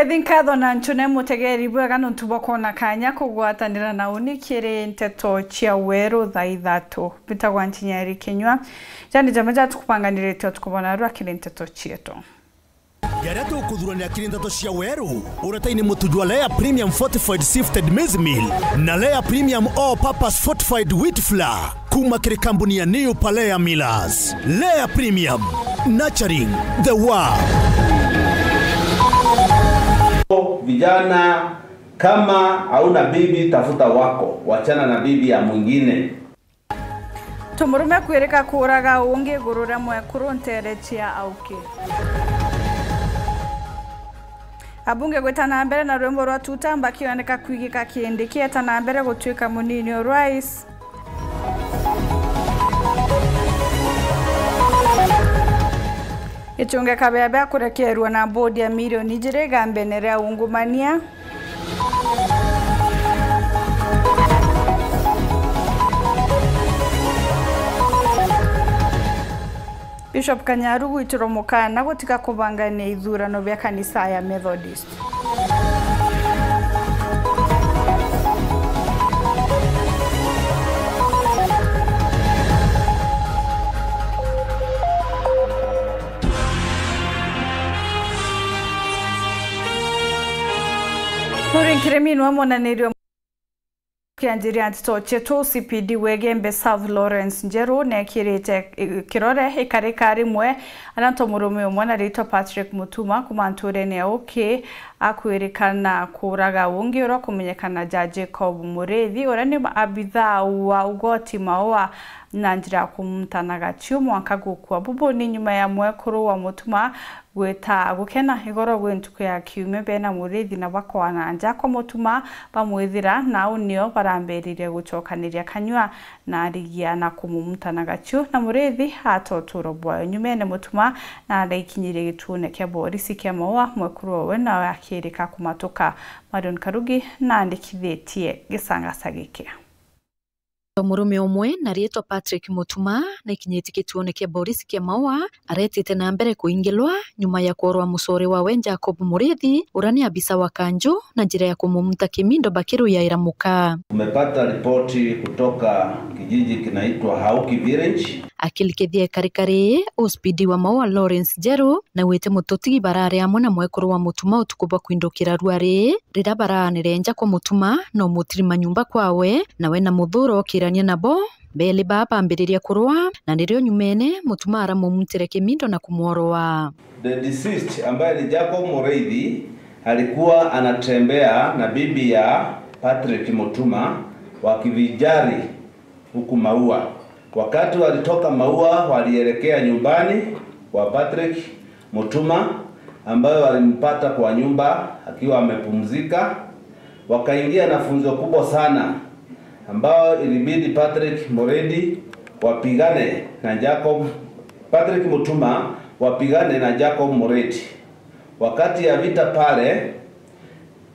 Ninkethi na nchune mutegeri bwega nontu bwakona kanya kugwatanira na unikire nteto chia weru thaa ithatu bitagwa nchinyeri kinywa jani jamaja tukupanganire tukubona rwa kire nteto chieto Yaria tukuthurania kiri nteto cia weru uretaini mutujwa Layer Premium Fortified Sifted Maize Meal na Layer Premium All Purpose Fortified Wheat Flour kuma kiri kambuni ya New Palea Millers. Layer Premium, nurturing the world. Vijana, kama hauna bibi tafuta wako, wachana na bibi ya mwingine. Tumurume kwirika kuraga ungi gurura mwekuru ntere chia auki. Abunge gwetana mbere na rwimbo rwa tutamba kioneka kwigika kindi kietana mbere gutuika munini rais. Ichunge kabebe kurekerwa na bodi ya milioni ijiri gambenere ungumania. Bishop Kanyaru gwitiro mukana gutika kubangania ithurano bia kanisa ya Methodist. Nurinkiremino monanirio kianjiria ntitoche to CPD wegembe South Lawrence Njeru nekirite kirore ikarikari mwe ananto murume umwe rito Patrick Mutuma kumanture ne oke akwirikana kuraga ungi ro kumenyekana ja Jacob Murethi ora ni abitha wa ugoti maoa na njira kumutanaga chiumo akagukwa bubu ni nyuma ya mwekuru wa Mutuma gweta gukena igoro gwentuko ya kiume bena Murethi na bakwana nja kwa Mutuma bamwithira na unio baramberire gucokaniria kanywa na arigia na kumumutanaga chiu na Murethi atoturo bwayo nyumene Mutuma na araikinyirie gitune kia borisi kia maoa mwekuru we na akirika kumatuka. Marion Karugi na andikithitie gisangasa giki. Murume umwe na rietwa Patrick Mutuma na ikinyiti gituone kia borisi kia maua aretite na mbere kuingilwa nyuma ya kuorwa musore wawe Jacob Murethi urani abisa wa kanjo na njira ya kumumuta kimindo bakiru ya iramuka. Tumepata ripoti kutoka kijiji kinaitwa Hauki Village. Akilikithie karikari ospidi wa maua Lawrence Jeru na wete mututigi barare amwe na mwekuru wa Mutuma utuku bwa kwindukira rwari rira baranire nja kwa Mutuma no mutirima nyumba kwawe nawe na muthuro kirania nabo beli baba ambiriria kurua na nirio nyumene Mutuma aramumutire kimindo na kumworoa. The deceased ambaye ni Jacob Mureithi alikuwa anatembea na bibi ya Patrick Mutuma wakivijari huku Maua. Wakati walitoka Maua walielekea nyumbani kwa Patrick Mutuma ambaye walimpata kwa nyumba akiwa amepumzika. Wakaingia na funzo kubwa sana ambao ilibidi Patrick Mureithi wapigane na Jacob Patrick Mutuma wapigane na Jacob Mureithi. Wakati ya vita pale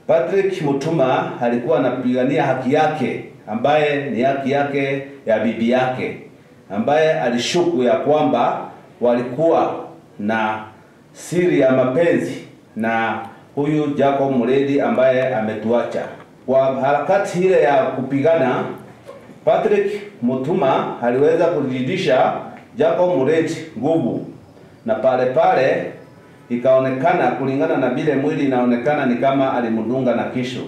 Patrick Mutuma alikuwa anapigania haki yake ambaye ni haki yake ya bibi yake ambaye alishuku ya kwamba walikuwa na siri ya mapenzi na huyu Jacob Mureithi ambaye ametuacha. Kwa harakati ile ya kupigana Patrick Mutuma aliweza kujidisha Jacob Mureithi nguvu na pale pale ikaonekana kulingana na vile mwili inaonekana ni kama alimdunga na kisho,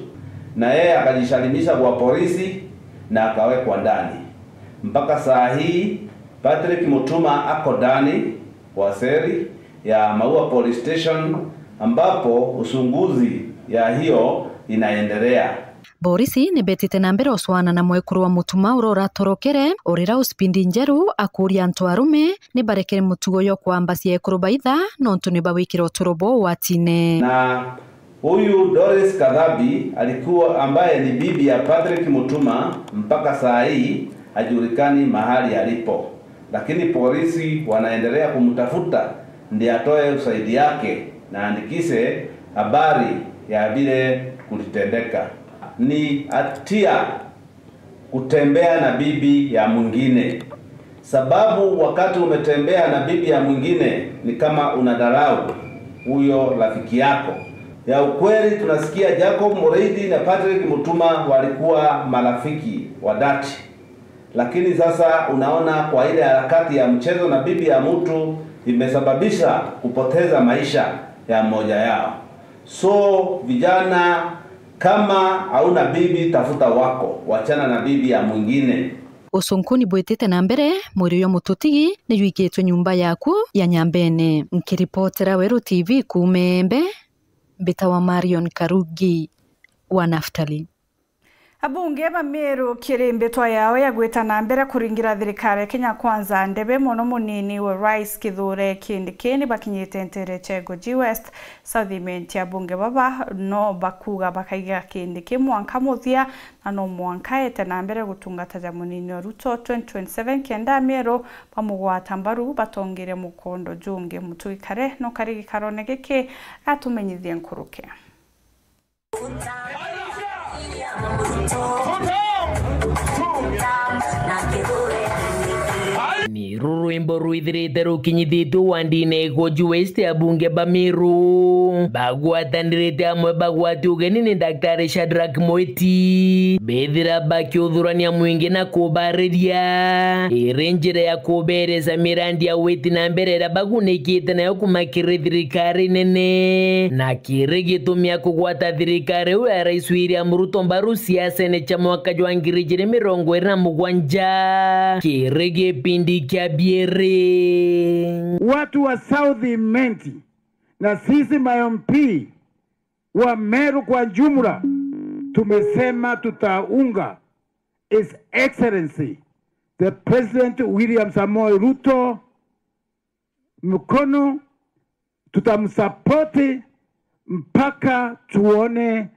na yeye akajishalimisha kwa polisi na akawekwa ndani. Mpaka saa hii Patrick Mutuma ako ndani kwa seli ya Maua Police Station ambapo uchunguzi ya hiyo inaendelea. Borisi nibetite na mbere oswana na mwekuru wa Mutuma urora torokere orira uspindi njeru akuria antu arume nibarekere mutugo yo kwamba ciekuru baitha nontu nibawikira uturobo watine. Na huyu Doris Kadhabi alikuwa ambaye ni bibi ya Patrick Mutuma mpaka saa hii hajulikani mahali alipo, lakini polisi wanaendelea kumtafuta ndiye atoe usaidi yake na andikise habari ya vile kulitendeka. Ni hatia kutembea na bibi ya mwingine, sababu wakati umetembea na bibi ya mwingine ni kama unadharau huyo rafiki yako. Ya ukweli tunasikia Jacob Mureithi na Patrick Mutuma walikuwa marafiki wa dhati. Lakini sasa unaona kwa ile harakati ya mchezo na bibi ya mtu imesababisha kupoteza maisha ya mmoja yao. So vijana, kama hauna bibi tafuta wako, wachana na bibi ya mwingine. Usunkuni bwetete na mbere mwiri yo mututigi ni yuigitwe nyumba yaku ya Nyambene. Nkiripotera Weru TV kumembe bitawa Marion Karugi wa Naftali. Abunge ba Meru kiri mbetwa yao ya gweta na mbere kuringira thirikari Kenya Kwanza ndebe mono munini wa Rais Kithure Kindiki bakinyite ntere chego G West South Imenti. Abunge baba no bakuga bakaiga Kindiki mwanka muthia na no mwanka ete na mbere gutungata ja munini wa Ruto 2027 kenda Meru pamugwata mbaru batongire mukondo junge mutugikare no kari gikarone giki atumenyithie nkuruke. Ni rurwimbo rwithirite rukinyithitwe wandine Goji West abunge ba Meru bagwatanirite amwe bagwati ugeni ni Daktari Shadrack Moeti bethira bakiuthurania mwingi na kubariria iri njira ya kubereza mirandi ya witi na mbere ira bagunikite nayo kumakiri thirikari nene na kiri gitumia kugwata thirikari ya Rais William Ruto mbaru siasa cha mwaka wa 2027 kiri gipindi kya biere. Watu wa South Imenti na sisi MP wa Meru kwa jumla tumesema tutaunga His Excellency the President William Samoei Ruto mkono, tutamsapoti mpaka tuone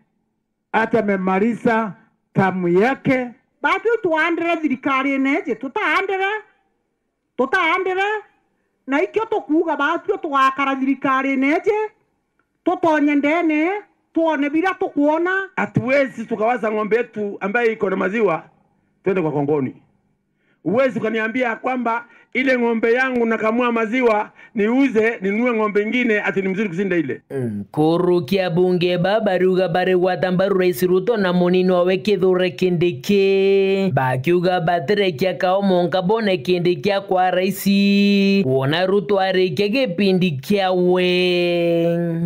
hata amemaliza tamu yake. Bado tuandere thirikari neje tutaandere na ikio tukuga bado tugakara thirikari neje tutonye ndene tuone bila tukuona. Hatuwezi tukawaza ng'ombe yetu ambaye iko na maziwa twende kwa kongoni. Uwezi ukaniambia kwamba ile ng'ombe yangu nakamua maziwa niuze ninunue ng'ombe nyingine ati ni mzuri kushinda ile. Kurukia bunge baba ruga bare watambaru Rais Ruto na munini wawe Kithure Kindiki bakiuga baterekia kao monka bone Kindiki kwa raisi wona Ruto arike gipindi kyawe.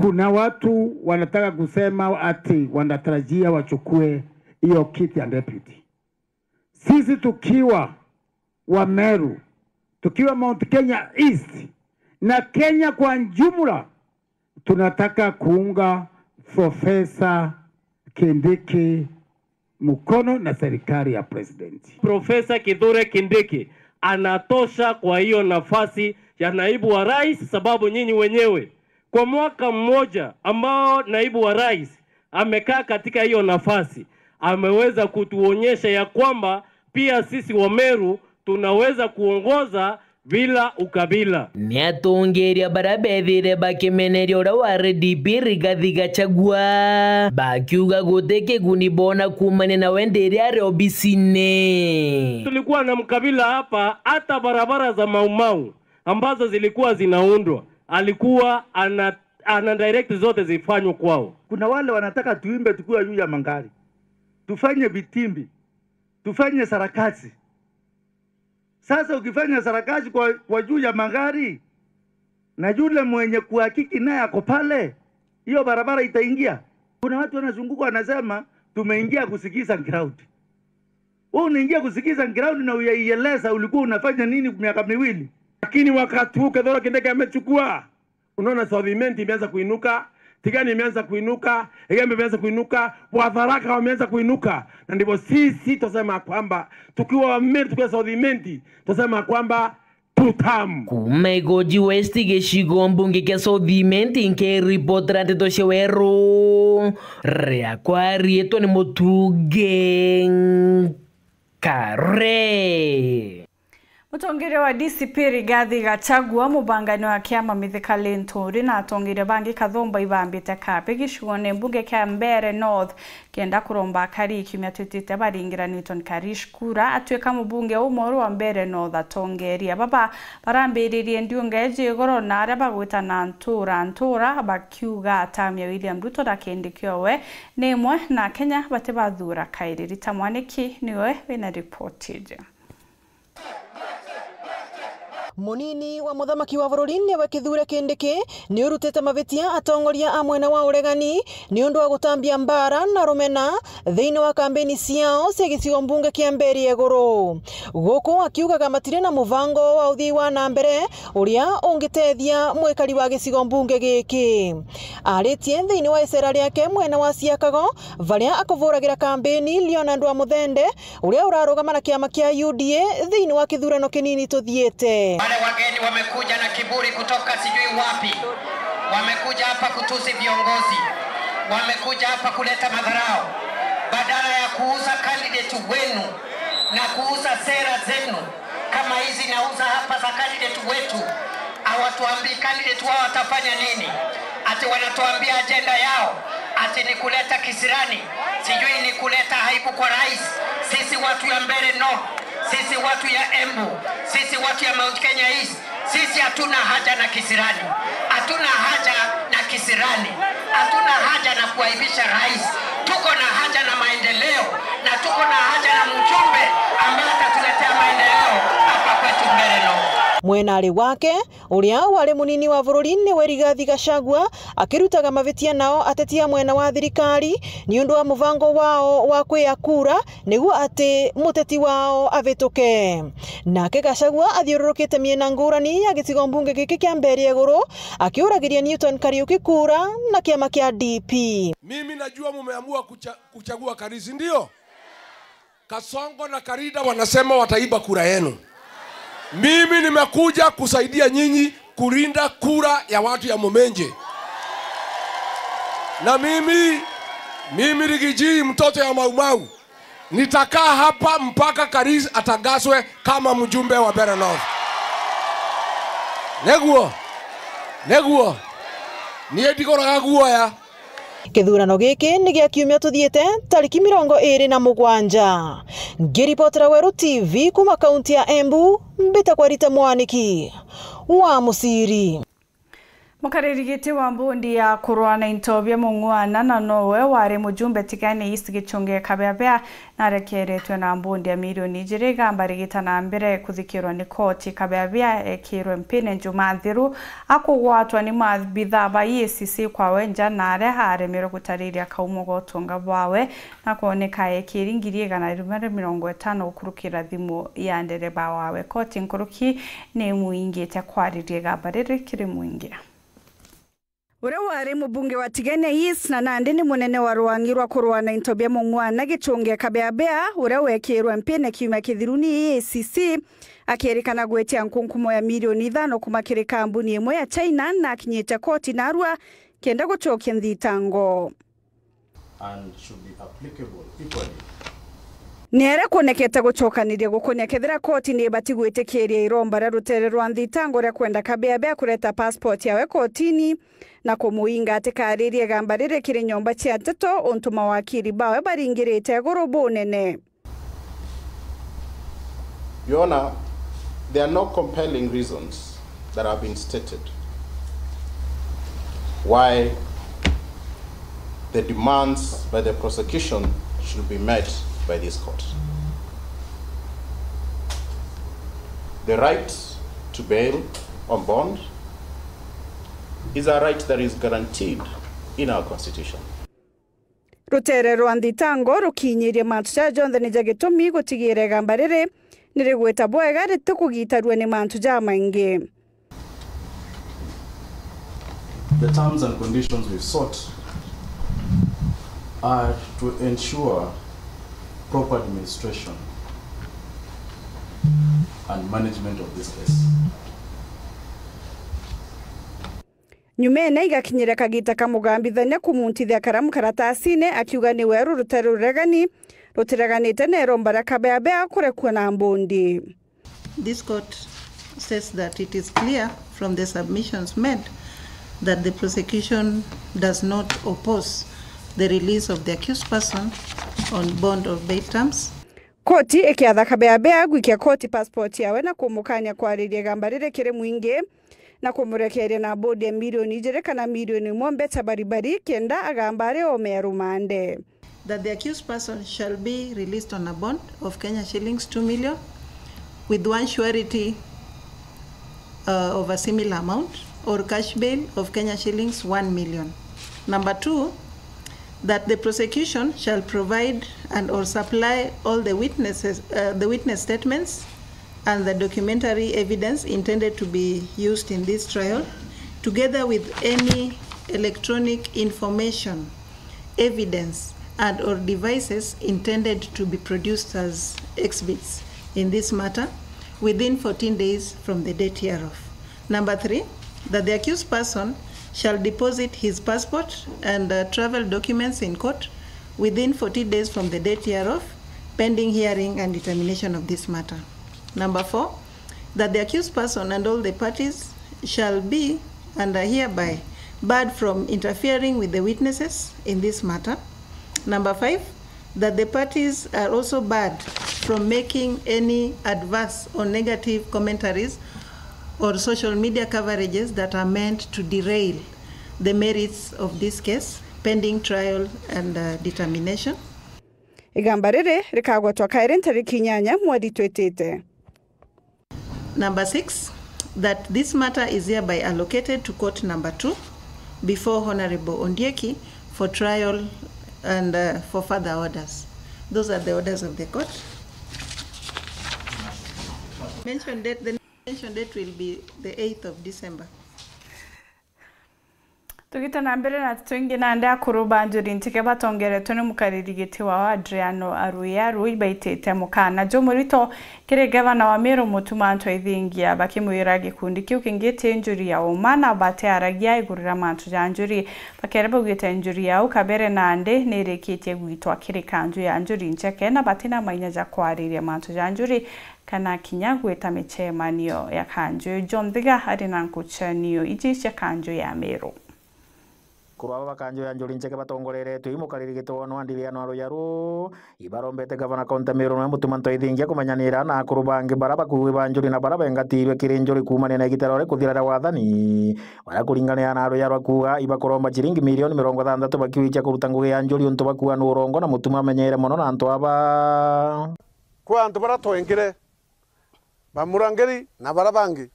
Kuna watu wanataka kusema ati wanatarajia wachukue hiyo kiti ya deputy. Sisi tukiwa wa Meru, tukiwa Mount Kenya East na Kenya kwa jumla, tunataka kuunga Profesa Kindiki mkono na serikali ya president. Profesa Kithure Kindiki anatosha kwa hiyo nafasi ya naibu wa rais, sababu nyinyi wenyewe kwa mwaka mmoja ambao naibu wa rais amekaa katika hiyo nafasi ameweza kutuonyesha ya kwamba pia sisi wa Meru tunaweza kuongoza bila ukabila. Niatongeria barabethire bakimeneria uria wa RDP Rigathi Gachagua bakiuga gute kiguni bona kumane na wende ari obisine. Tulikuwa na mkabila hapa, hata barabara za Maumau ambazo zilikuwa zinaundwa alikuwa ana direct zote zifanywe kwao. Kuna wale wanataka tuimbe tukiwa juu ya mangari, tufanye vitimbi, tufanye sarakasi. Sasa ukifanya sarakasi kwa juu ya magari na yule mwenye kuhakiki naye ako pale, hiyo barabara itaingia. Kuna watu wanazunguka wanasema tumeingia kusikiza ground. Wewe unaingia kusikiza ground na uyaieleza ulikuwa unafanya nini miaka miwili. Lakini wakati huu Kithure Kindiki amechukua, unaona South Imenti imeanza kuinuka, Tigani imeanza kuinuka, Igembe imeanza kuinuka, Watharaka wameanza kuinuka. Na ndipo sisi tusema kwamba tukiwa Meru, tukiwa South Imenti, tusema kwamba tutamu. Kumegoji West gecigo mbunge kia South Imenti nke ripotera nteto cia Weru riakwa rietwo ni Mutuge Kare. Mutongere wa DCP Rigathi Gachagua mubangani wa kiama mithikali nturi na atongire bangi kathomba ibambite kape gicugone mbunge kia Mbeere North kienda kuromba akari kiumia twitite baringira Newton Karish kura atuika mubunge umoru wa Mbeere North atongeria baba barambiririe ndiunga igoro na aria bagwitana ntura ntura bakiuga atamia William Ruto ndakendikiowe ni imwe na Kenya bate bathura kairi Rita Mwaniki niwe wina ripoti. Munini wa muthamaki wa bururi niwe Kithure Kindiki ni urutite mavitia atongoria a mwena wa uregani ni undu wa gutambia mbara na rumena thiini wa kambeni ciao cia gicigo mbunge kia Mbeere Iguru guku akiugaga matire na muvango wa uthii wa na mbere uria ungitethia mwikari wa gicigo mbunge giki aritie thiini wa icera riake mwena wa Ciakago varia akuvuragira kambeni Leonard wa Muthende uria urarugama na kiama kia UDA thiini wa kithurano kinini tuthiite. Wale wageni wamekuja na kiburi kutoka sijui wapi, wamekuja hapa kutusi viongozi, wamekuja hapa kuleta madharau, badala ya kuuza candidate wenu na kuuza sera zenu kama hizi nauza hapa za candidate wetu. Hawatuambii candidate wao watafanya nini, ati wanatuambia agenda yao ati ni kuleta kisirani, sijui ni kuleta aibu kwa rais. Sisi watu ya Mbeere North, sisi watu ya Embu, sisi watu ya Mount Kenya East, sisi hatuna haja na kisirani, hatuna haja na kisirani, hatuna haja na kuaibisha rais. Tuko na haja na maendeleo na tuko na haja na mjumbe ambaye atatuletea maendeleo hapa kwetu Mbeere North. Mwenari wake uria wari munini wa bururi niwe Rigathi Gachagua akirutaga mavitia nao atetia mwena wa thirikari ni undu wa muvango wao wa kwia kura niguo ati muteti wao avituke. Nake Gachagua athiururukite miena ngurani ya gicigo mbunge giki kia Mbeere Iguru akiuragiria Newton Kariuki kura na kiama kia DP. Mimi najua mumeamua kuchagua Karisi, ndio Kasongo na Karida wanasema wataiba kura yenu. Mimi nimekuja kusaidia nyinyi kulinda kura ya watu ya Momenje. Na mimi Rigiji mtoto ya Maumau nitakaa hapa mpaka Karisi atangazwe kama mjumbe wa Mbeere North. Neguo. Neguo. Niye ndigoraga guoya. Kithurano giki ni gia kiumia tuthiite tariki 27. Ngiripotera Weru TV kuma kaunti ya Embu, mbita Rita Mwaniki wa Musiri. Mukariri giti wa mbundi ya kurwana intobia mung'wana na nowe wari mujumbe tigani East gichunge kabeabea na rekeretwe na mbundi ya milioni 2 gamba rigita na mbere kuthikirwa ni koti kabeabea ekirwe mpine Njumathiru akugwatwa ni mabithaa ba EACC kwa wenja na aria aremirwe gutariria kaumo gotunga bwawe na kuoneka ekiri 150 gukurukira thimu ya ndereba wawe. Koti nkuruki ni muingite kwaririe gamba riri kiri muingia. Ura wari mubunge wa Tigania East na nandi ni munene wa ruangi rwa kurwana intobia mung'wana gichunge kabeabea ura wekirwe mpine kiumia kithiru ni EACC akierikana gwetia nkunkumo ya milioni 5 kuma kiri kambuni imwe ya China na akinyite koti na arua kenda gucokia nthitango. And should be applicable equally. Niere kuonekete gucokaniria gukunia kethira koti ni ibati gwitikiria iromba ria rutere rwa nthitango ria kwenda kabeabea kureta passport yawe kotini na kumuinga ati karirie gamba riri kiri nyomba cia nteto untu mawakiri bawe baringirite iguru bunene. Your Honor, there are no compelling reasons that have been stated why the demands by the prosecution should be met by this court. The right to bail on bond is a right that is guaranteed in our constitution. Rutere rwa nthitango rukinyirie mantu ja jonthe ni jagitumi gutigira gamba riri nirigwita bwega ritukugitarua ni mantu ja maingi. The terms and conditions we've sought are to ensure proper administration and management of this case. Nyumene igakinyira kagita kamugambithania kumuntithia karamu karatasine akiuga ni weru rutari ruregani rutireganite na iromba ria kabeabea kurekwo na mbundi. This court says that it is clear from the submissions made that the prosecution does not oppose the release of the accused person on bond or bail terms. Koti ikiatha Kabeabea gwikia koti passport yawe na kumukania kwariria igamba riri kiri mwingi na kumurekeria na bodi ya milioni 2 kana milioni 1 mbeca baribari kenda agamba ari o merumande. That the accused person shall be released on a bond of Kenya shillings 2 million with one surety of a similar amount or cash bail of Kenya shillings 1 million. Number 2, that the prosecution shall provide and or supply all the witnesses, the witness statements and the documentary evidence intended to be used in this trial, together with any electronic information, evidence, and or devices intended to be produced as exhibits in this matter within 14 days from the date hereof. Number 3, that the accused person shall deposit his passport and travel documents in court within 40 days from the date hereof, pending hearing and determination of this matter. Number 4, that the accused person and all the parties shall be and are hereby barred from interfering with the witnesses in this matter. Number 5, that the parties are also barred from making any adverse or negative commentaries or social media coverages that are meant to derail the merits of this case, pending trial and determination. Igamba riri rikagwatwa kairi tariki 8 mweri twetete. Number 6, that this matter is hereby allocated to court number 2 before Honorable Ondieki for trial and for further orders. Those are the orders of the court. Mention date, the mention date will be the 8th of December. Tugita na mbere na twingi na nda kuruba njuri ntike batongeretwe ni mukaririgiti wa Adriano Aruyaru ibaitete mukana Jo Murito kiri gavana wa Meru Mutuma Anto Ithingia bakimwira gikundi kiu kingite njuri ya umana bate aragia igurira mantu ja njuri bakere bugite njuri ya ukabere na nde nirikitie gwitwa kiri kanju ya njuri ncheke na batina mainya ja kwariria mantu ja njuri kana kinya gwita michemanio ya kanju John Thiga ari na nkuchanio ijisha kanju ya Meru. Kurwa bakanjo ya njuri ncheke batongoreretwe imukaririgitwo no Adriano Aruyaru ibarombete gavana kaunti Meru na Mutuma Nto Ithingia kumenyanira na akuru bangi bara bakuwi ba njuri na bara bengatirwe kiri njuri kumania na igitero kuthirara wathani bara kuringania na Aruyaru akuga ibakoromba chiringi milioni 60 bakiwicha kuruta ngugi ya njuri untu bakuwa nurongo na Mutuma amenyeire mono na antu aba kwa antu bara twengire bamurangeri na bara bangi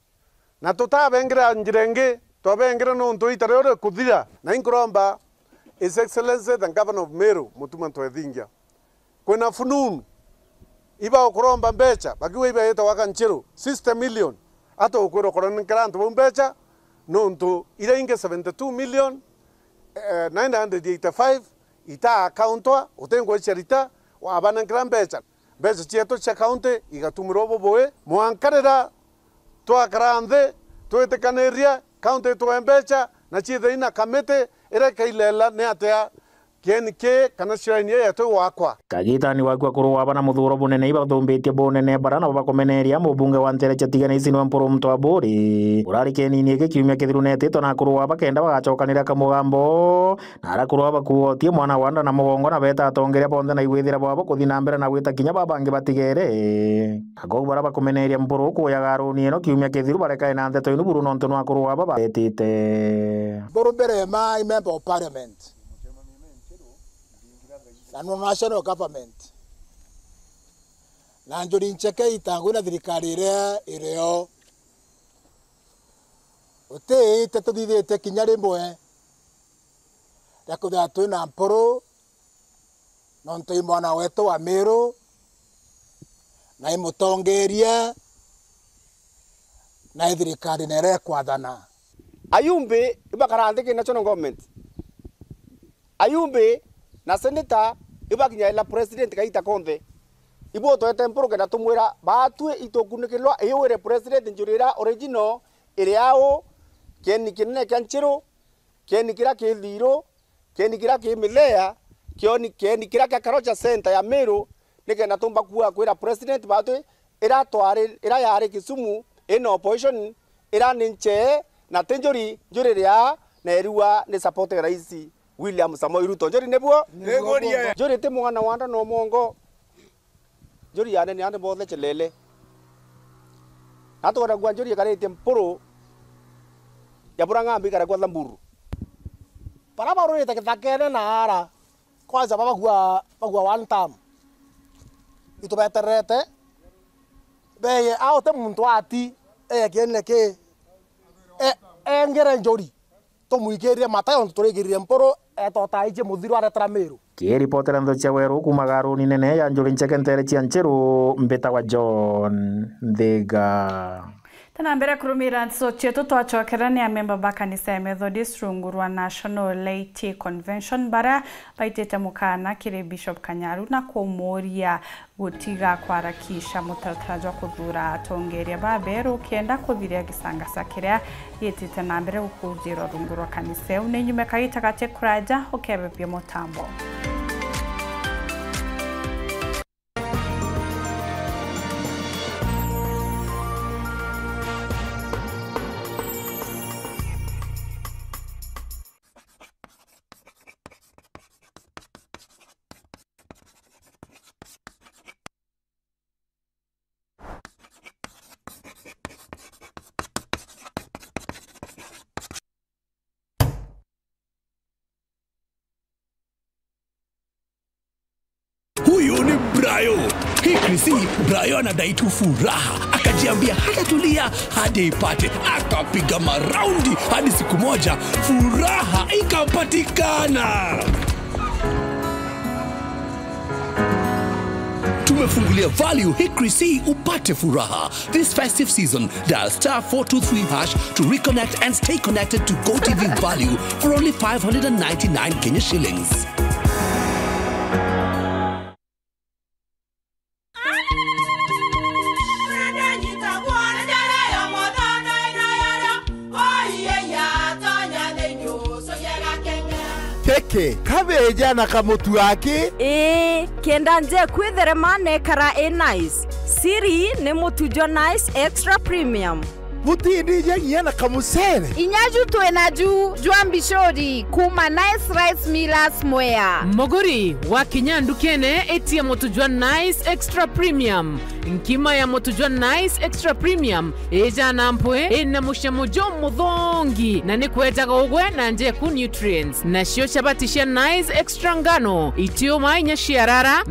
na tutabengire njirenge twabengire nontu itare ore kuthira na inkuromba His Excellency the Governor of Meru Mutuma Nto Ithingia kwina fununu iba ukuromba mbecha bakiwe iba yeta wakanchiru 60 million ato ukwira korankara antu mbecha nontu ira inge 72 million 985 ita accountwa utengo charita wa abanankara mbecha mbecha chieto cha county igatumiro boboe mwankarera twakaranthe twetekaneria county twembecha na chithe ina kamete ira kailela ne atea KNK kana shrine ya to wakwa kagitani wakwa kurwa bana muthuro bunene ibathumbitie bunene bara na bakomeneria mubunge wa ntere chatigana ici nwe mpuru mtu aburi urari kenini giki kiumia kithiru netitwo na kurwa bakenda bagacokanira kamugambo na ara kurwa bakuotie mwana wanda na mugongo na beta atongeria bonthe na igwithira bwabo kuthi na mbere na gwita kinya babangi batigere akoguo bara bakomeneria mpuru kuyaga runi ino kiumia kithiru barekae na nteto inu buru nontu nwa kurwa babetite mburu mbere ma member of parliament na national government na njuri ncheke itangwe na thirikari iria irio utiite tuthithite kinya rimwe ria kwithira twina mpuru nontu i mwana wetu wa Meru na imutongeria na thirikari na iria ikwathana ayumbe ibakaranthiki national government ayumbe na senator ibakinya ila president kaita konthe ibo twete mpuru kenda tumwira batue itokunikirwa iyuwire president njurira original iriao kieni kinene kia nchiru kieni kira ki thiru kieni kira ki mithea kioni kieni kira kia Karocha Center ya Meru nikenda tumba kuwa kwira president batue ira twari ira yari Kisumu ina opposition ira ni nche na ti njuri njuri ria na erua ni support rais William Samoei Ruto njuri niguo njuri ti mwana wanda no mongo njuri yane ni ande bothe chelele na twara gwa njuri karite mpuru ya buranga mbi karagwa thamburu para barurite githakene na ara kwanza babagua bagua one term itubeterete beye aote muntu ati ekiene ke engere njori tumuikirie matayo turigirie mpuru etotaije muthiru aretera Meru. Kiripotera ntho cia weru kuma garuni nene ya njuri ncheke ntere cia nchiru mbitagwa John Nthiga. Tena mbere kurumira nso chetu twachokera ni amemba ba kanisa ya Methodist rungu rwa National Laity Convention bara baitete mukana kiri Bishop Kanyaru na kumuria gutiga kwarakisha mutaratara jwa kuthura atongeria ba beru kienda kuthiria gisangasa kiria yetete na mbere gukujirwa rungu rwa kanisa une nyume kagita gate kuraja ukebebia mutambo. Huyu ni Brayo. Hii Krisi, Brayo anadai tu furaha. Akajiambia hatatulia hadi ipate. Akapiga maraundi hadi siku moja furaha ikapatikana. Tumefungulia value hii Krisi upate furaha. This festive season, dial *423# to reconnect and stay connected to GoTV Value for only 599 Kenya shillings. Keke kabeja na kamutu ake kenda nje kwithere mane kara e nice siri ni mutu jo nice extra premium mutindi jengia na kamusere inyaju twena ju jwa mbishori kuma Nice Rice Millers Mwea muguri wa kinyandu kene etia mutu jwa nice extra premium nkima ya mutu jwa nice extra premium eja na mpwe ena mushamo jo muthongi na ni kwetaga ugwe na njeku nutrients na cio chabati cia nice extra ngano itio mainya ciarara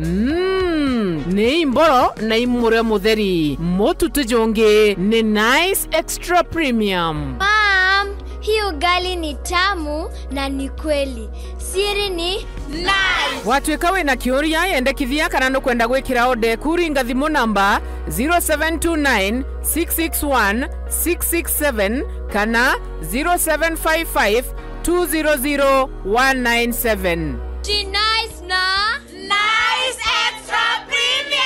ni imboro na imure mutheri mutu tujonge ni nice extra premium. Mom, hii ugali ni tamu na ni kweli. Siri ni nice. Watuika wina kiuria yendekithia kana nukwenda gwikira ode kuringa thimu namba 0729 661 667 kana 0755 200 197. Nice na nice extra premium.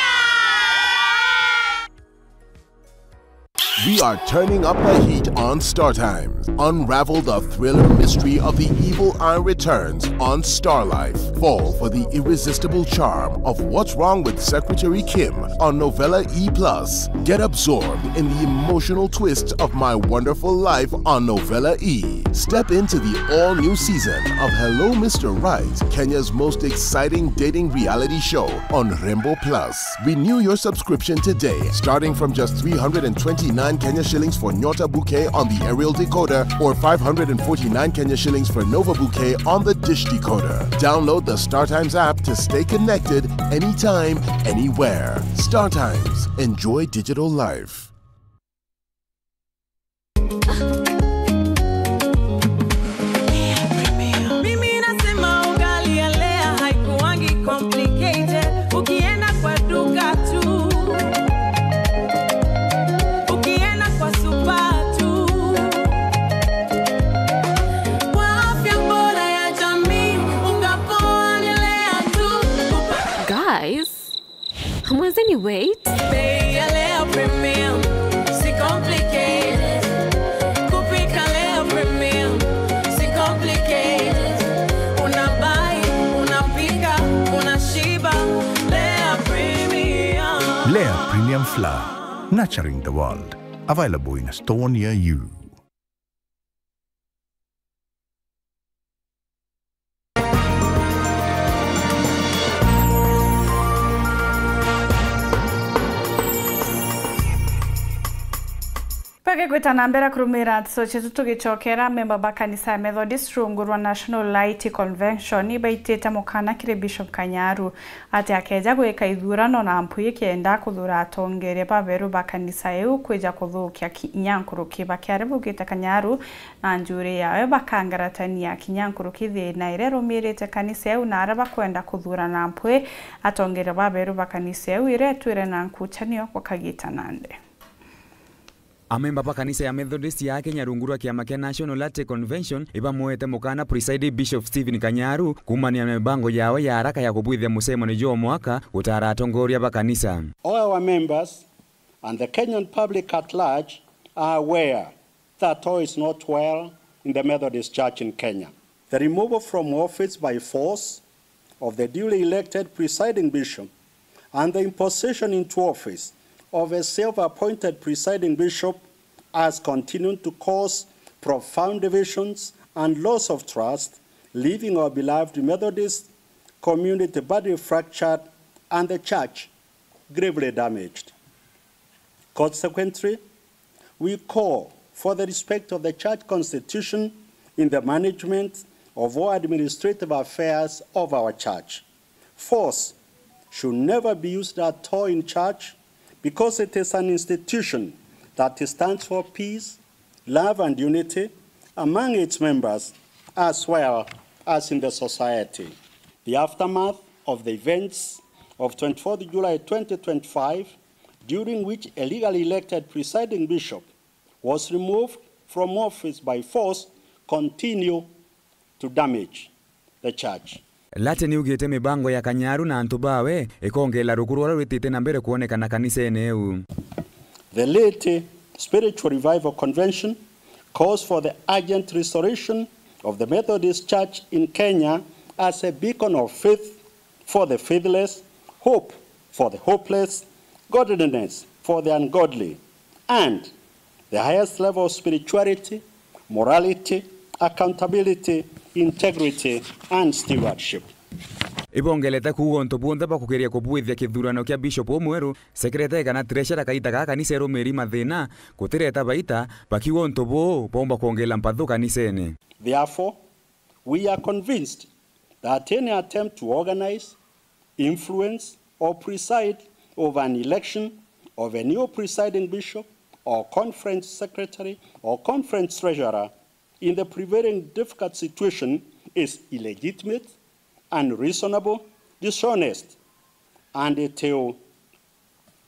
We are turning up the heat on Star Times. Unravel the thriller mystery of The Evil Eye Returns on Star Life. Fall for the irresistible charm of What's Wrong with Secretary Kim on Novella E+. Get absorbed in the emotional twists of My Wonderful Life on Novella E. Step into the all-new season of Hello Mr. Right, Kenya's most exciting dating reality show on Rembo Plus. Renew your subscription today, starting from just 329 Kenya shillings for Nyota Bouquet on the aerial decoder or 549 Kenya shillings for Nova Bouquet on the dish decoder. Download the StarTimes app to stay connected anytime, anywhere. StarTimes. Enjoy digital life. Mimi nasema ugali ya Lea haikuangi complicated. Ukienda kwa duka tu, ukienda kwa super tu. Kwa afya bora ya jamii, unga poa ni Lea tu. Guys, hamwezi ni wait? Bei ya Lea Premium, si complicated. Kupika Lea Premium, si complicated. Unabuy, unapika, unashiba. Lea Premium. Lea Premium Flour, nurturing the world. Available in a store near you. Gwitana mbere kurumira tsoche tugicokera memba ba kanisa ya Methodist rungu rwa National Light Convention ibaitite mukana kiri Bishop Kanyaru ati akeja gwika ithurano na mpuyi kienda kuthura atongeria baberu ba kanisa eu kwija kuthukia kinyankuruki bakiare bugite Kanyaru na njuri yawe bakangaratania kinyankuruki thina ire rumirite kanisa eu na aria bakwenda kuthura na mpuyi atongeria baberu ba kanisa eu ire twire na nkuchanio kwakagita nande. Amemba pa kanisa ya Methodist ya Kenya rungu rwa kiama kia National Latte Convention ibamuete mukana presiding Bishop Stephen Kanyaru kumania mibango yao ya haraka ya kubwithia musemani jo mwaka gutara atongoria ba kanisa. All our members and the Kenyan public at large are aware that all is not well in the Methodist Church in Kenya. The removal from office by force of the duly elected presiding bishop and the imposition into office of a self-appointed presiding bishop has continued to cause profound divisions and loss of trust, leaving our beloved Methodist community badly fractured and the church gravely damaged. Consequently, we call for the respect of the church constitution in the management of all administrative affairs of our church. Force should never be used at all in church, because it is an institution that stands for peace, love, and unity among its members as well as in the society. The aftermath of the events of 24th July 2025, during which a legally elected presiding bishop was removed from office by force, continue to damage the church. Late ni ugite mibango ya Kanyaru na antu bawe ikongela rukuru rwitite na mbere kuonekana kanisa eneu. The late Spiritual Revival Convention calls for the urgent restoration of the Methodist Church in Kenya as a beacon of faith for the faithless, hope for the hopeless, godliness for the ungodly, and the highest level of spirituality, morality, accountability, integrity, and stewardship. Ibongeleta kugo ntobuntha bakugeria kubwithia kithurano kia Bishop Omweru secretary kana treasurer kaita ga kanisa erumiri mathina kutireta baita bakiwo ntobo bomba kuongela mpathu kanisene. Therefore, we are convinced that any attempt to organize, influence, or preside over an election of a new presiding bishop or conference secretary or conference treasurer in the prevailing difficult situation is illegitimate, unreasonable, dishonest, and it will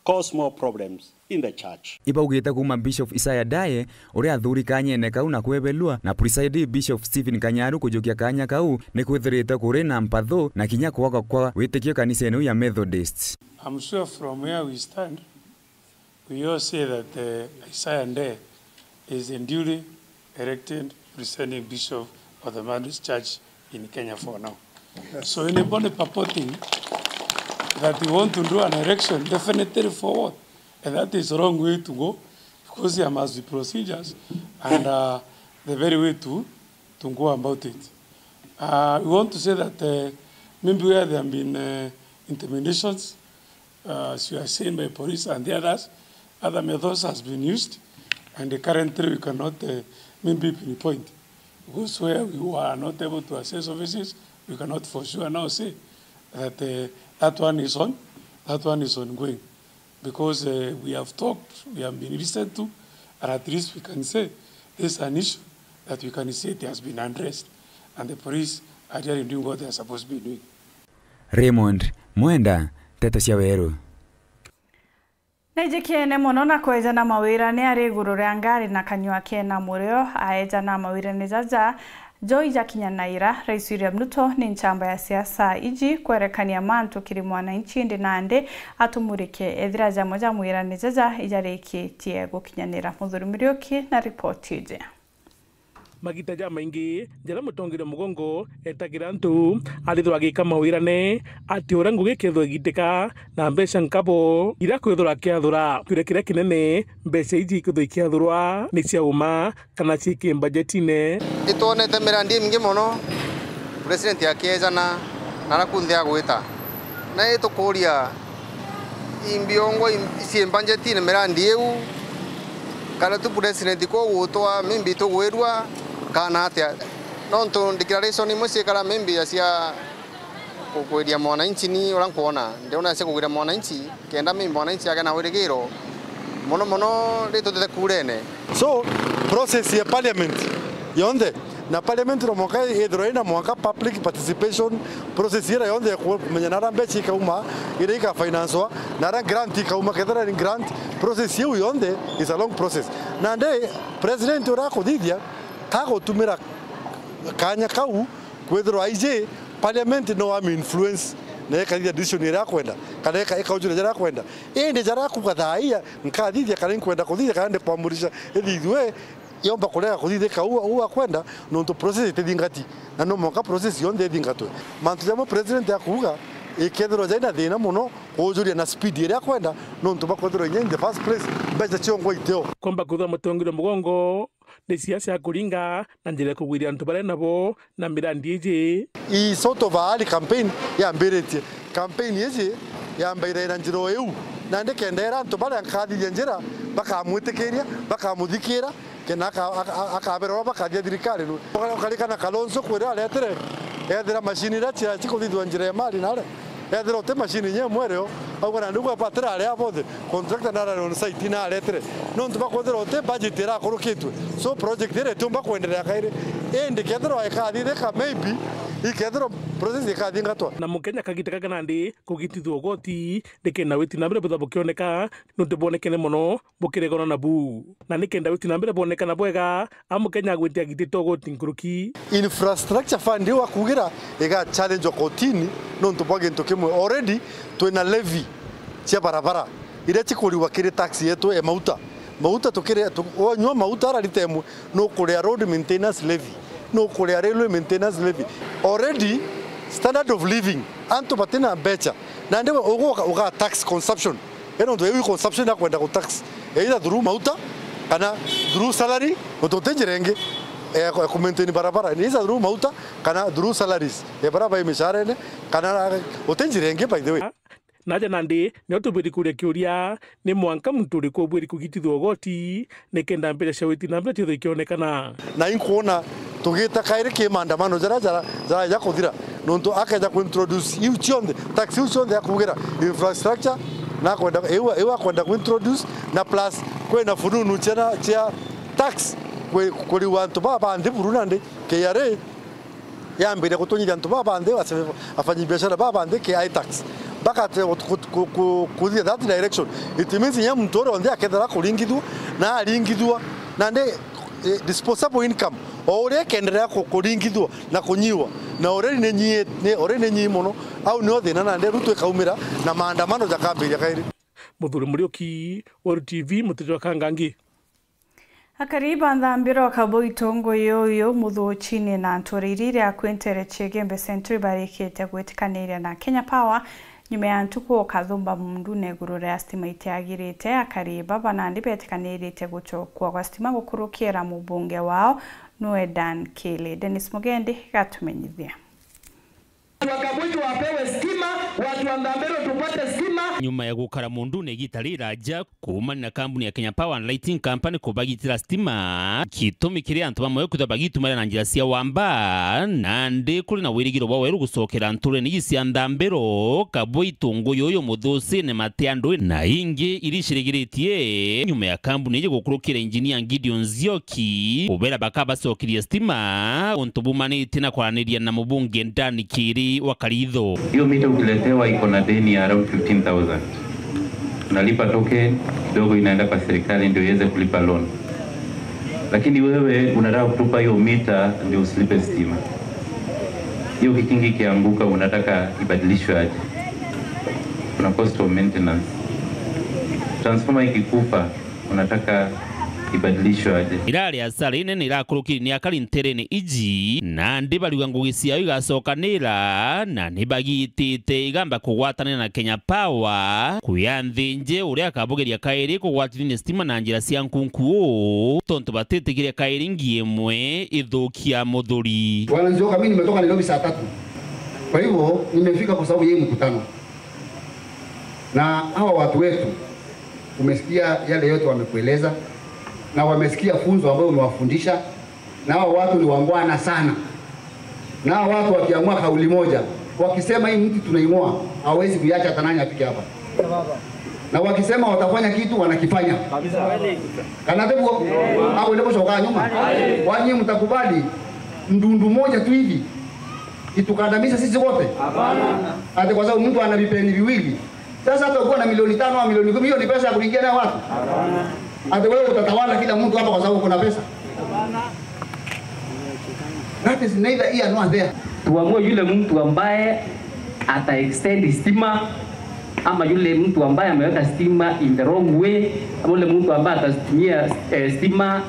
cause more problems in the church. Ibaugite kuma Bishop Isaiah Daye uria athuri kanyene kau na kwebelua na presiding Bishop Stephen Kanyaru kujukia kanya kau ni kwithirite kuri na mpathu na kinya kwaka kwa witikio kanisa enu ya Methodist. I'm sure from where we stand, we all say that Isaiah Daye is a duly elected presiding bishop of the Methodist Church in Kenya for now. Yes. So anybody purporting that you want to do an election, definitely forward. And that is the wrong way to go, because there must be procedures and the very way to go about it. We want to say that maybe where there have been intimidations, as you are saying, by police and the others, other methods has been used, and currently we cannot maybe pinpoint. Because where we are not able to access offices, we cannot for sure now say that that one is on, that one is ongoing. Because we have talked, we have been listened to, and at least we can say this is an issue that we can say it has been addressed, and the police are really doing what they are supposed to be doing. Raymond Mwenda, Teta Ciaweru. Nĩnjĩkĩene mũno na kwenja na mawĩra nĩ arĩ igũrũ rĩa ngari na kanyua kena mũrĩo aenja na mawĩra nĩ jaja Joy Jakinyanaira. Rais William Ruto nĩ nchamba ya siasa iji kwerekania mantu kiri mwananchi ndi nande atumurike ethira jamwe ja mwira nĩ jaja ijarĩkĩtie gũkinyanĩra. Mũthuri Muriuki na ripoti ije. Magita ja maingi njara mutongire mugongo etagira ntu arithwa agika mawirane ati uria ngugi kethwa igitika na mbeca nkabo ira kwithura kiathura kiuria kiria kinene mbeca iji ikwithwa ikiathurwa ni cia uma kana ciiki budgetine ituonete mirandi mingi muno president akiejana narakunthia gwita na itukuria imbiongo ici budgetine mirandi iu kana tu president ko gutwa mimbi tugwirwa kana atia no ntu declaration imwe ciikara mimbi cia kugwiria mwananchi ni ura nkuona ndiona cia kugwiria mwananchi kenda mimbi mwananchi age na wirigiro muno muno ritutete kurene. So process ya parliament yonthe na parliament no mwaka ithiro ina mwaka public participation process ira yonthe kumenya nara mbeca ikauma ira ika financewa nara grant ikauma kethera ni grant process iu yonthe is a long process na nde president urakuthithia kagutumira kanya kau kwithirwa IJ parliament no am influence na ikathithia decision ira kwenda kana ikaujura jara kwenda indi jara kugathaia nkathithia kana nkwenda kuthithia kana ndikwamurisha ithithwe yomba kurega kuthithika uwa kwenda nontu process itithingati na no mwaka process yonthe ithingatwe mantu jamo president akuga ikethirwa jaina thina muno kujuria na speed iria kwenda nontu bakwethirwa in the first place mbeca ciongwa iteo kwamba kuthwa mutongire mugongo ni siasa ya kuringa na njira kugwiria antu baria nabo na mirandi iji i sort of a campaign yambiritie campaign iji yambaire na njira iu na ndikendera antu baria nkathithia njira bakamwitikiria bakamuthikira kena akabera bakathia thirikari ukarikana Kalonzo kwira aretere ethira machini ira chikuthithwa njira ya mali nare ethira ute machini nye mwereo auga na ndugu apatira aria bothe contractor nara on site na aretere nontu bakwethira ute budget irakurukitwe so project ira itumba kwenderea kaire indi kethirwa ikathithika maybe ikethirwa process ikathingatwa na mukenya kagiteka kana ndi kugitithwo goti ndikenda witi na mbere butha bukioneka nuntu bonekene muno bukiregona na bu na nikenda witi na mbere bonekana bwega amukenya agwitia gitito goti nkuruki infrastructure fund wa kugira iga challenge kotini nontu bwa gintu kimwe already twina levy cia barabara iria cikuriwa kiri tax yetu ya mauta mauta tukire wanyua mauta ararite emwe no kuria road maintenance levy no kuria railway maintenance levy already standard of living antu batina mbeca na ndiwe ugoka uga tax consumption eno ndo ewi consumption na kwenda ku tax either through mauta kana through salary utotenjere ngi ku maintain barabara ni either through mauta kana through salaries e barabara imishahara ene kana utenjere ngi by the way naja nandi ni utubiri kuria kiuria ni mwanka muntu uriku ubwiri kugitithwo goti ni kenda mbeca cia witi na mbere tithwo ikionekana na inkuona tugita kaire ki maandamano jara jara jara ya kuthira nontu akaja ku introduce iu cionthe tax iu cionthe akugira infrastructure na kwenda iwa kwenda ku introduce na plus kwena fununu chena chia tax kuri wantu baba ndi buruna ndi KRA yambire kutunyira antu baba ndi afanyi biashara baba ndi KI tax bakate kuthia that direction it means nya muntu ore onde akethera kuringithwa na aringithwa na ndi disposable income o uria kenderea kuringithwa na kunyiwa na already ni ni already ni muno au ni othina na ndi rutu ikaumira na maandamano jakambiria kairi Muthuri Muriuki World TV mutito Kangangi Akariba nthambiro kabo itongo yoyo muthuchini na ntuririria akwentere Chigembe Century barikite gwitikanĩria na Kenya Power nyuma ya ntuku kathumba mundu neguru ria stima itiagirite akariba banandi betikanĩrĩte gucokwo gwa stima gukurukira mubunge wao Noe Dan Kele. Dennis Mugendi gatumenyithia. Wakabwitu wapewe stima, watu wa Ndambero tupate stima. Nyuma ya gukara mundu negitari raja kuma na kambuni ya Kenya Power and Lighting Company kubagitira stima kitumi kiri antu bamwe kutabagitumira na njira cia wamba nandi kuri na wirigiro wa weru gusokera nture ni cia Ndambero Kabwitu nguyoyo muthusi ne matiandu na ingi irishirigiritie nyuma ya kambuni ye gukurukira engineer Gideon Nzioki kubera bakabasokiria stima untu bumanite na kwaraniria na mubunge Ndani Kiri wa Karitho. Hiyo mita ukiletewa iko na deni ya around 15,000. Unalipa token kidogo inaenda kwa serikali ndio iweze kulipa loan. Lakini wewe unataka kutupa hiyo mita ndio usilipe stima. Hiyo kikingi kianguka unataka ibadilishwe aje? Kuna cost of maintenance. Transformer ikikufa unataka Ibadilishwe aje? Irari asara inene irakurukiri ni akari nterene iji na ndi bariuga ngugi ciao igacokanira na nibagitite igamba kugwatanira na Kenya Power kuya nthinje uria akabugeria kairi kugwatithia stima na njira cia nkunkuo tontu batitikirie kairi ngi imwe ithukia muthuri. Bwana Nzioka, mimi nimetoka Nairobi saa 3. Kwa hivyo nimefika kwa sababu yeye mkutano. Na hawa watu wetu umesikia yale yote wamekueleza na wamesikia funzo ambayo umewafundisha, na hawa watu ni wangwana sana. Na hawa watu wakiamua kauli moja, wakisema hii mti tunaing'oa, hawezi kuiacha hata nani afike hapa. Na wakisema watafanya kitu wanakifanya. Kana tebu hapo ndipo shoka nyuma. Wanyi mtakubali ndundu moja tu hivi itukandamiza sisi wote? Hapana. Hata kwa sababu mtu ana vipeni viwili. Sasa hata ukiwa na milioni 5 au milioni 10, hiyo ni pesa ya kuingia nayo watu? Hapana. Hata wewe utatawala kila mtu hapa kwa sababu kuna pesa? Hapana. That is neither here nor there. Tuamue yule mtu ambaye ata extend stima ama yule mtu ambaye ameweka stima in the wrong way, ama yule mtu ambaye atatumia stima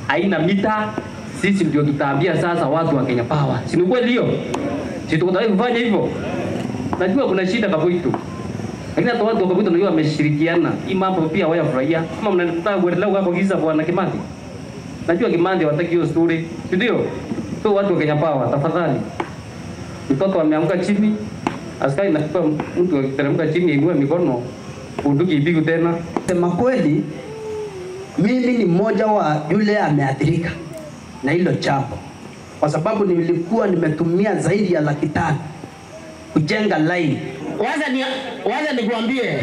haina mita. Sisi ndio tutaambia sasa watu wa Kenya Power. Si ni kweli hiyo? Si tuko tayari kufanya hivyo? Najua kuna shida Kabuitu. Lakini hata watu wa Kabuitu najua wameshirikiana. Hii mambo pia hawayafurahia. Kama mnataka kuendelea kwa giza bwana Kimathi. Najua Kimathi hawataki hiyo story. Si ndio? So watu wa Kenya Power tafadhali. Mtoto ameanguka chini, askari nakupa mtu akiteremka chini inue mikono, bunduki ipigwe tena. Sema kweli mimi ni mmoja wa yule ameathirika na hilo jambo, kwa sababu nilikuwa nimetumia zaidi ya 500,000 kujenga line. Waza nikuambie,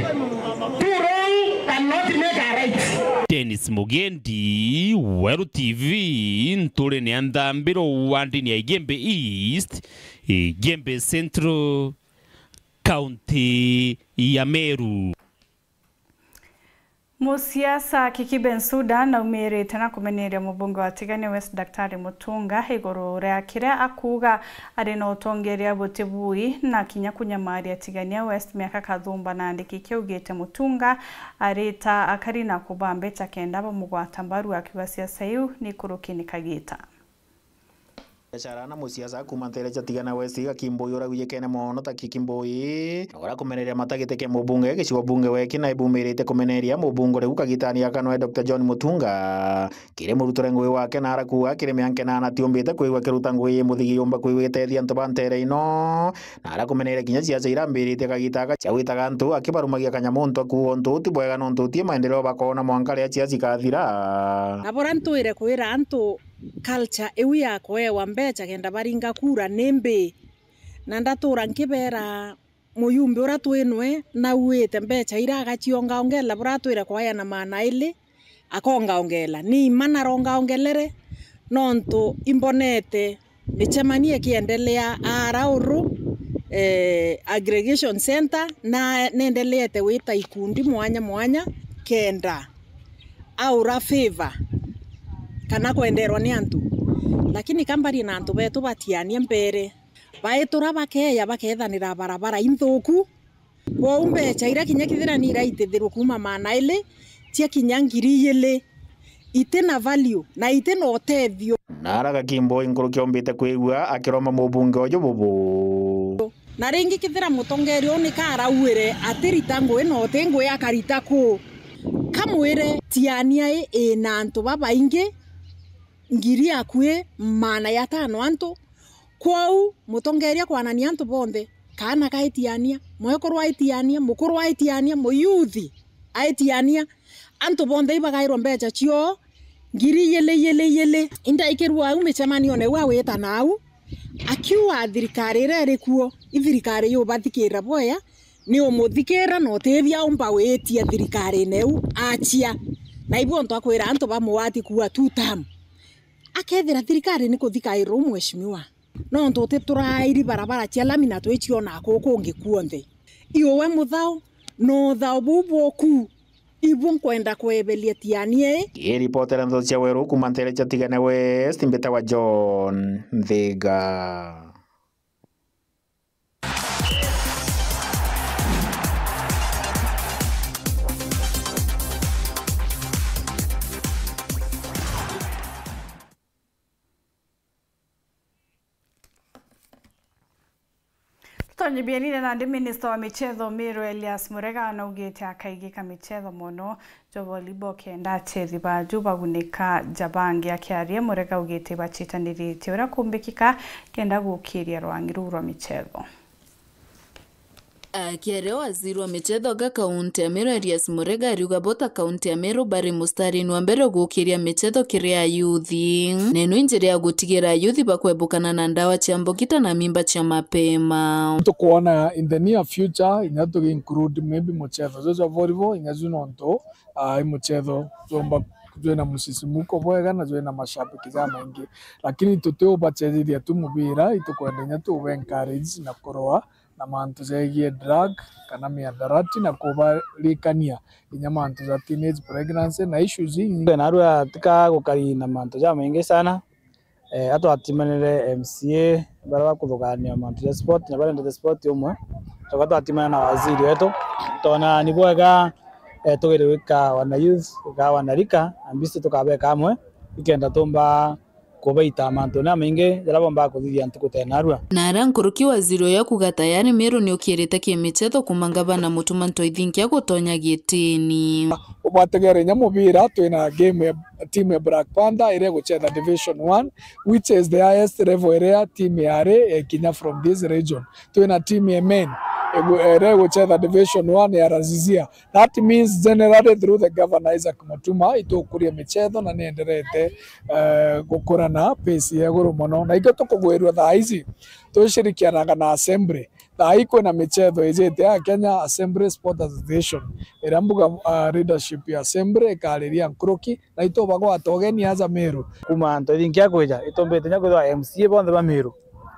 two wrong cannot make a right. Dennis Mugendi, Weru TV, ntule ni andambiro wandini ya Igembe East, Igembe Central, County ya Meru. Musiasa Kiki Bensouda na umirite na kumeneria mubunge wa Tigani West Daktari Mutunga iguru ria kiria akuga ari na utongeria butibui na kinya kunyamaria Tigania West miaka kathumba na andiki kiugite Mutunga arita akari na kubambe cha kenda bamugwata mbaru akiwa siasa iu ni kurukini kagita. Biashara na musiasa kuma ntere cha Tigana West gakimbui uraguye kene mono ta kikimbui ora kumeneria matagite ke mubunge gicigo bunge weki na ibumirite kumeneria mubunge riu kagitania kanwe Dr John Mutunga kire murutore ngui wake na arakuga kire mianke na anatiumbite kuigua kiruta ngui muthigi yumba kuigua gitethia antu ba ntere ino na arakumeneria kinya ciaca irambirite kagitaka ciagwitaga antu akibarumagia kanyamuntu akuo ntu ti bwega no ntu ti maendeleo bakona mwanka ria ciaca ikathira na bora ntwire kwira antu culture iu ya kwewa mbecha kenda baringa kura nimbi na ndatura nkibera muyumbi ura twinwe na uite mbecha ira agachionga ongela bura twira kwaya na mana ili akonga ongela ni mana ronga ongelere nontu imbonete michemanie kiendelea arauru aggregation center na nendeleete wita ikundi mwanya mwanya kenda aura favor kana kwenderwa ni antu lakini kambari na antu betu batianie mbere baetura bakeya bakethanira barabara inthuku kwou mbecha ira kinya kithira ni iraitithirwo kuma mana ili cia kinya 2,000 ite na value na ite na utethio. Naraga Kimboi nkuru kiombite kwigua akiroma mubunge uyu bubu na ringi kithira mutongeri ni karauire atirita ngui no ti ngui akarita ku kamwire tiania ina antu babaingi ngiri akue mana ya 5 antu kwou mutongeria kwanania antu bonthe kana kaitiania mwekuru aitiania mukuru aitiania muyuthi aitiania antu bonthe ibagairwo mbecha cio ngiri yele yele yele indaikirwa au micemanio ne wa wita nau akiwa thirikari ira iri kuo ithirikari yubathikira boya ni umuthikira no tethia umba witie thirikari neu achia na ibuo ntwakwira antu bamuwati kuwa two term akethira thirikari ni kuthikairwo mheshimiwa no ntu turairi barabara cia lami na twiciona kuku kuonthe iwe muthao no thao buboku ibu nkwenda kwebelia tianie Iripotera ntho cia Weru kuma ntere cha Tigana West mbeta wa John Nthiga. Tonyi bienine na ndi minister wa michezo Meru Elias Murega anaugite akaigika michezo mono jo volleyball kenda chethi ba juba gunika jabangi akiaria Murega ugite bachitanirite ura kumbikika kenda gukiria rwangi rwa michezo. Akiaria waziri wa michezo ga kaunti ya Meru Elias Murega ariuga bota kaunti ya Meru bari mustarini wa mbere gukiria michezo kiria yuthi neno injira ya gutigira yuthi bakwebukana na ndawa cha mbokita na mimba cha mapema. Tukuona in the near future inatu include maybe muchezo zo volleyball inazunonto muchezo zomba na musisimuko bwega na na mashabiki za maingi, lakini tuteo bacheziria tu mubira itukwendenya tu encourage na kuroa na mantu zegie drug kana miadarati na kubalikania inya mantu za teenage pregnancy na issues nyingi narua tika gukari na mantu ja maingi sana atu atimanire MCA bara kuthugania mantu ya sport na bara ndete sport umwe tukatu atimana na waziri wetu tona ni bwega tugire gwika wana youth ka wana rika ambisi tukabeka amwe ikenda tumba kubaita mantu na maingi jarabomba kuthithia ntuku tenarua. Nara nkuruki waziri ya kuga tayari Meru ni ukirite kimichezo kumangaba na mutuma ntoithinkia gutonya gitini ubategere nyamubira twina game ya team ya Black Panther ire guchetha Division 1 which is the highest level area team yare Kenya from this region. Twina team ya men ere guchetha Division 1 ya Razizia. That means generated through the governor Isaac Mutuma itukuria michezo na nienderete gukura na pace ya guru mono na ikyo tukugwirwa thaa ici tushirikianaga na assembly thaa iko na michezo ijete ya Kenya Assembly Sport Association ira mbuga leadership ya assembly ikariria nkuruki na itobagwa atogeni aza Meru kuma ntoithinkia kwija itombete nya kwithwa MCA bonthe ba Meru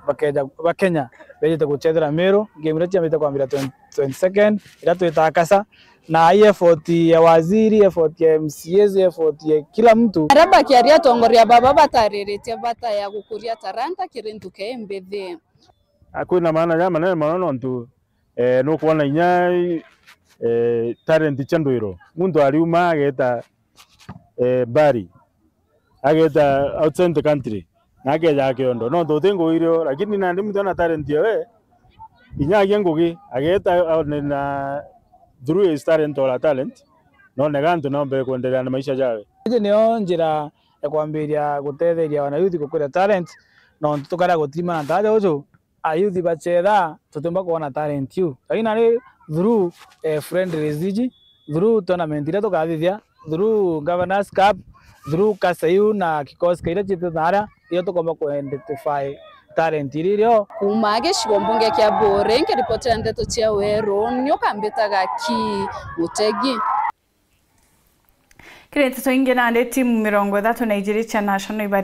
bakeja bakenya bejete guchethera Meru game ira chiambite kwambira 22nd ira twitakasa na effort ya waziri, effort ya MCAs, effort ya kila mtu. Araba kiaria tongoria baba batariritie bata ya gukuria taranta kirinduke mbithi. Akwina maana ya manene mono ntu no kuona inya talent chandwiro mundu ariuma ageta bari ageta outside the country na akeja kiondo no ndu irio lakini na ndi mtu ana talent yewe inya agie ngugi ageta na through his talent or talent no negantu no mbere kuendelea na maisha jawe. Ije nio njira ya kwambiria gutetheria wana youth gukuria talent no tukara gutima na taja ucio a youth bachetha tutumba kuona talent yu lakini nari through friendly ziji through tournament ira tukathithia through governors cup through kasayu na kikosi kaira chitu thara iyo tukomba ku identify talent iririo kuma gicigo mbunge kia Bore nkiripotera ndeto cia weru niukambitaga ki Mutegi. Kirete toingi na ande timu 32 cha national ibari.